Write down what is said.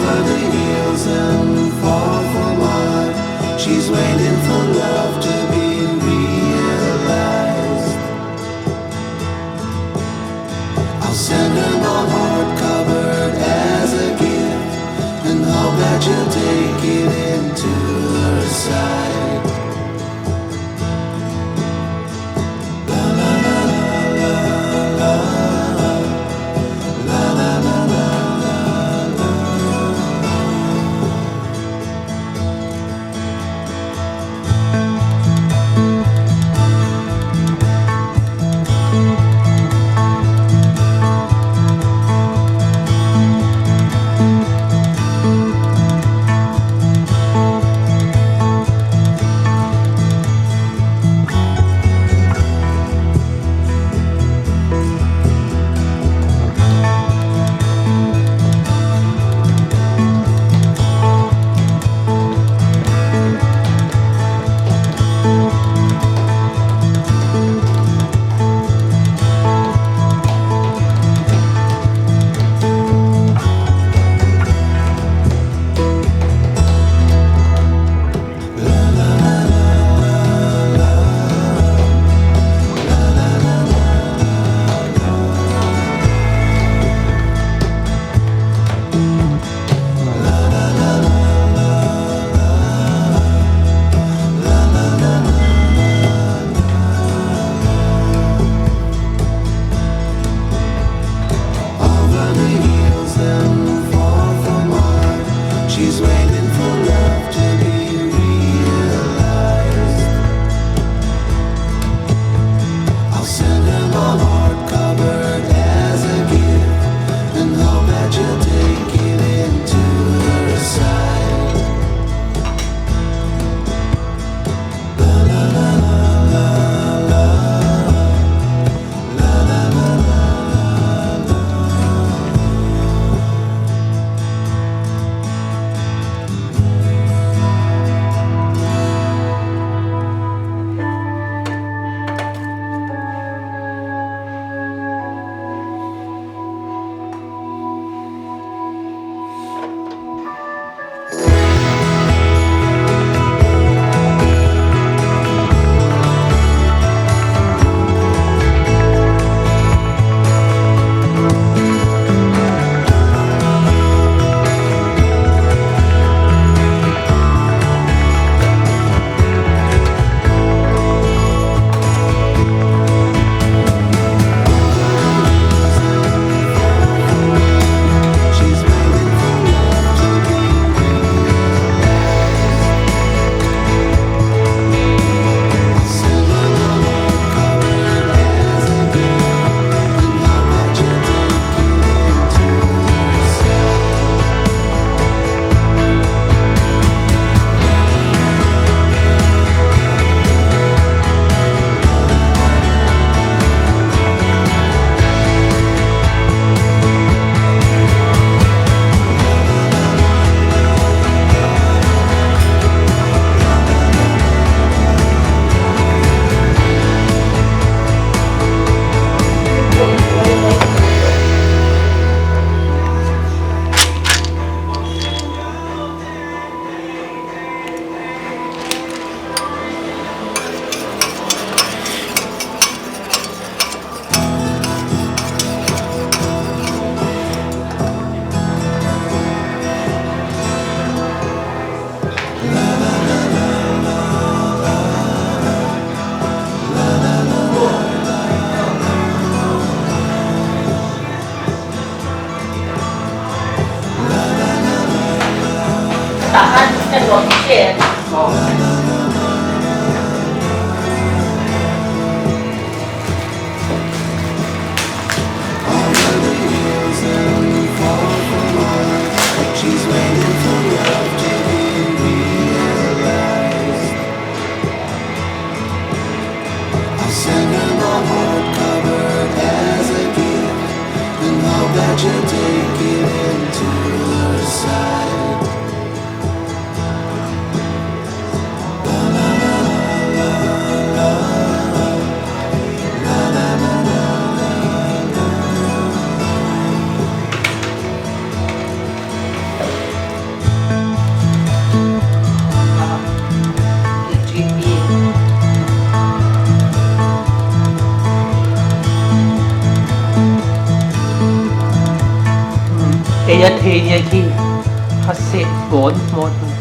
Over the hills and far from her, she's waiting for love to be realized. I'll send her my heart covered as a gift and hope that she'll take it into her side. Over the hills and far from her, she's waiting for love to be realized. I'll send her my heart covered as a gift and hope that she'll take it into her side. She's waiting for love to be realized. I'll send her my heart covered as a gift and hope that she'll take it into her side. 打开那个线。 Over the hills and far from her, she's waiting for love to be realized. I'll send her my heart covered as a gift and hope that she'll take it into her side. Ei a thei nia khi a seh hmawn hmawn.